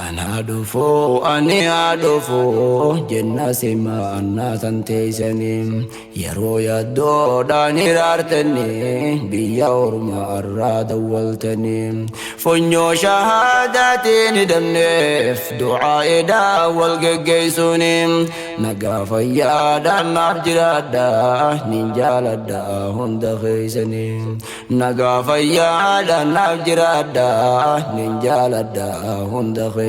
Anaa dhufuu ani haa dhufuu jenna simaannaa tan teeysanii yeroo yaaddoodhaan hiraartanii biyya ormaa irraa dawwaltanii funyoo shahaadaatiin hidhamneef du'aa edaa wal geggeessuuni nagaa fayyaadhaan naaf jiraadhaa nin jaaladhaa hunda keeysanii nagaa fayyaadhaan naaf jiraadhaa nin jaaladhaa hunda keeysanii.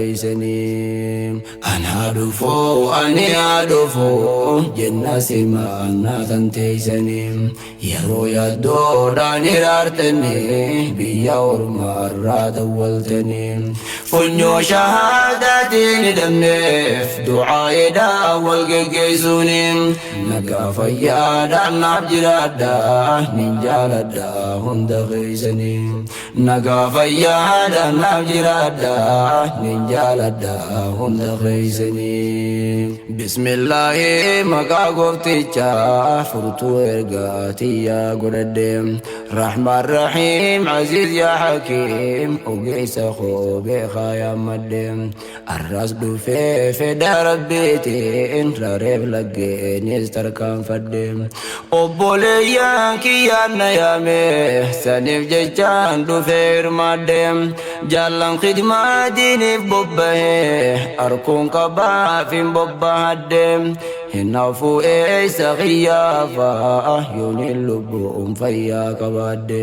Anaa dhufuu ani haa dhufuu jenna simaannaa tan teeysanii yeroo yaaddoodhaan hiraartanii biyya ormaa irraa dawwaltanii funyoo shahaadaatiin hidhamneef du'aa edaa wal geggeessuuni nagaa fayyaadhaan naaf jiraadhaa nin jaaladhaa hunda keeysanii nagaa fayyaadhaan naaf jiraadhaa nin jaaladhaa hunda keeysanii. Bismillaahi maqaa gooftichaa furtuu ergaa tiyyaa godhadhe Rahmaan Rahiim Aziz yaa Hakiim ogeessa koo beekaa yaammadhe arras dhufee fedha rabbiitiin rareef laggeenis tarkaanfadhe obboleeyyaan kiyyaan na yaame saniif jechaan dhufee hirmaadhe jaallan khidmaa diiniif bobbahe arkuun qabaaf hin bobbahadhe hin hafu eeysa kiyyaafa yooniin lubbuun fayyaa qabaadhe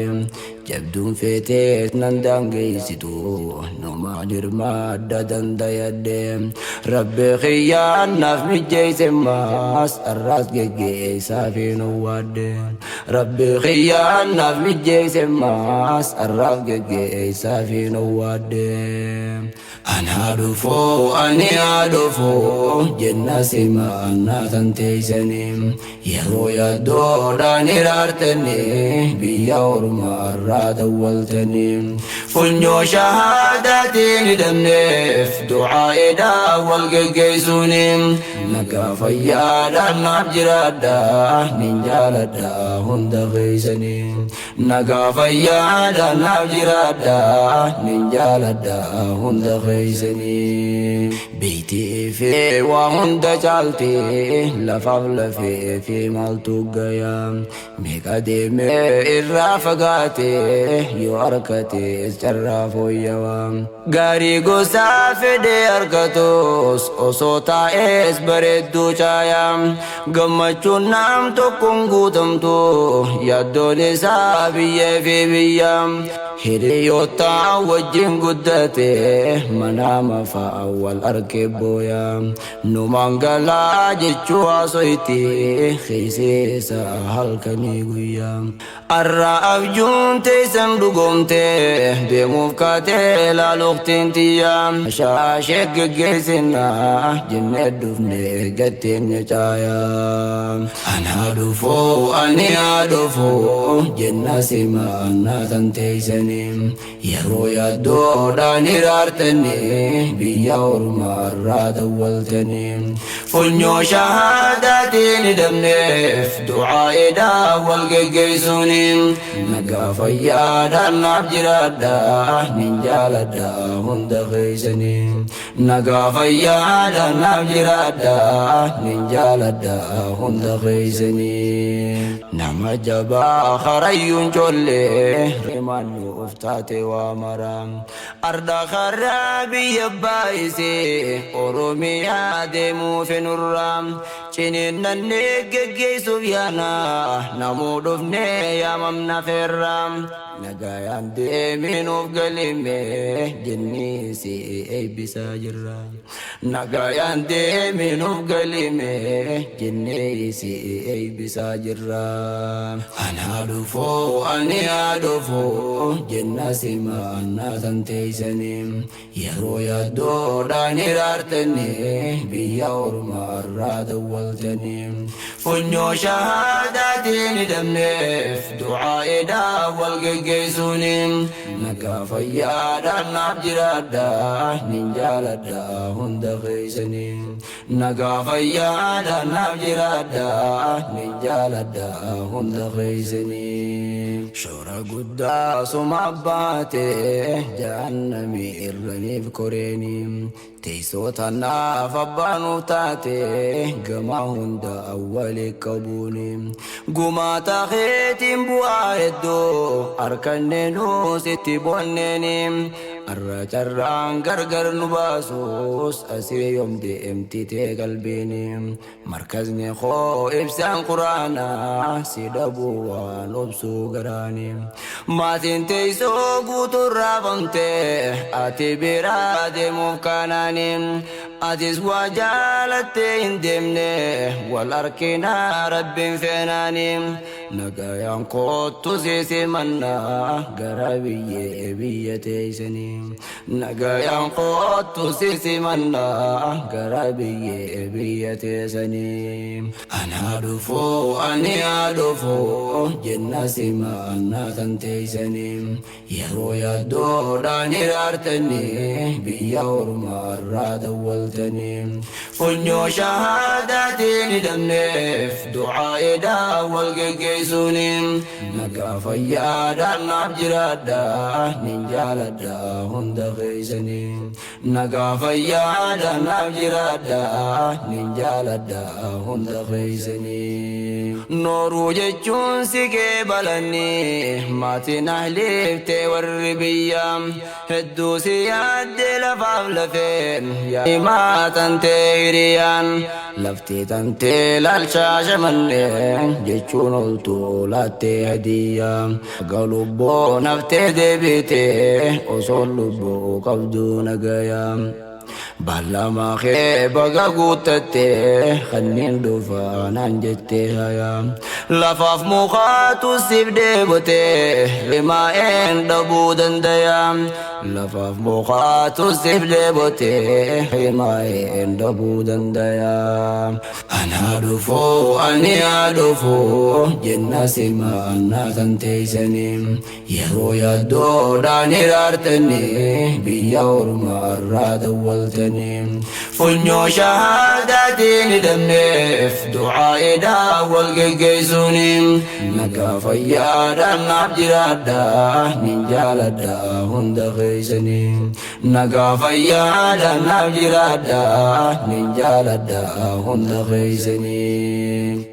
jabduun feetees nan daangeessitu numaan hirmaadda dandayadhe rabbi kiyyaan naaf mijjeeyse maas arraas geggeessaa fi nuwaadhe rabbi kiyyaan naaf mijjeeyse maas arraas geggeessaa fi nuwaadhe. Anaa dhufuu ani haa dhufuu jenna simaannaa tan teeysanii yeroo yaaddoodhaan hiraartanii biyya ormaa irraa dawwaltanii funyoo shahaadaatiin hidhamneef du'aa edaa wal geggeessuuni nagaa fayyaadhaan naaf jiraadhaa nin jaaladhaa hunda keeysanii nagaa fayyaadhaan naaf jiraadhaa nin jaaladhaa hunda keeysanii. Beeytii fi waa hunda caalti lafaaf lafee fi maaltu gayaa meeqa deemee irraa fagaate yoo harkatees carraa fooyyawaa gaarii gosaa fedhee argatus osoo taa'ees bareedduu caayaa gammachuun naam tokkoon guutamtu yaaddoon isaa biyyee fi biyya hiriyoota wajjin guddate manaama fa'a wal arge booya numaan galaa jechuu haasoyti keeyseesa halkanii guyyaa arra abjuun teeysan dhugoomte deemuuf kaatee laaluqtiin tiyya shaashee geggeessina jennee dhufne gatteenya caaya. Anaa dhufuu ani haa dhufuu jenna simaannaa tan teeysanii yeroo yaaddoodhaan hiraartanii biyya ormaa irraa dawwaltanii funyoo shahaadaatiin hidhamneef du'aa edaa wal geggeessuuni nagaa fayyaadhaan naaf jiraadhaa nin jaaladhaa hunda keeysanii nagaa fayyaadhaan naaf jiraadhaa nin jaaladhaa hunda keeysanii. Nama jabaa karayyuun collee rimaan nuuf taate waa mara arda karaa biyya baay'isee Oromiyaa deemuu fenurraa ciniinnannee geggeessuuf yaana namuu dhufnee yaamamna feerraa nagayaan deeminuuf galime jennee si eebbisaa jirra nagayaan deeminuuf galime jennee si eebbisaa jirra. Anaa dhufuu ani haa dhufuu jenna simaannaa tan teeysanii yeroo yaaddoodhaan hiraartanii biyya ormaa irraa dawwaltanii funyoo shahaadaatiin hidhamneef du'aa edaa wal geggeessuuni nagaa fayyaadhaan naaf jiraadhaa nin jaaladhaa hunda keeysanii. Nagaa fayyaadhaan naaf jiraadhaa nin jaaladha hunda keessanii. Shoora guddaa suma baate jahannami irraniif koreeni. Teessoo tanaaf abbaan taate gama hunda awwaali qabuuni. Gumaata keetiin bu'aa hedduu harkanneenuu sitti bonneeni. Arra carraan gargar nu baasus asii yoom deemtitee qalbiini. Markazni koo ibsaan quraanaa si dhabuu waan obsuu garaani. Maatiin teessoo guutuun raafamte ati biraa deemuuf kanaani. Atis waa jaalattee hin deemne wal arkinaa rabbiin feenaani. Nagayaan kootu sisimannaa gara biyyee biyya teessanii. Nagayaan kootu sisimannaa gara biyyee biyya teessanii. Anaa dhufuu ani haa dhufuu jenna simannaa tan teessanii. Yeroo yaaddoodhaan hiraartanii biyya ormaa irraa dawwaltanii. Funyoo shahaadaatiin hidhamneef du'aa'iidhaan wal geggeessuuni. Nagaa fayyaadhaan naaf jiraadhaa nin jaaladha hunda keessanii. Nagaa fayyaadhaan naaf jiraadhaa nin jaaladha hunda keessanii. Nooruu jechuun si qeebalanii maatiin ahliiftee warri biyyaa hedduu si yaaddee lafaaf lafeen yaa tantee hiriyaan lafti tantee laalchaa shamanneen jechuun oltu laattee hadiyyaa galubboo naftee deebitee osoo lubbuu qabdu nagayaa. Baalama kee baga guuttattee kanneen dhufaanaan jettee hayaa. Lafaaf mukaatu siif deebotee rimaa'een dhabuu dandayaa. Lafaaf mukaatu siif deebotee rimaa'een dhabuu dandayaa. Anaa dhufuu ani haa dhufuu jenna simannaa tan teessanii. Yeroo yaaddoodhaan hiraartanii biyya ormaa irraa dawwaltanii. Funyoo shahaadaatiin hidhamneef du'aa'iidhaan wal geggeessuuni. Nagaa fayyaadhaan naaf jiraadhaa nin jaaladha hunda keessanii. Nagaa fayyaadhaan naaf jiraadhaa nin jaaladha hunda keessanii.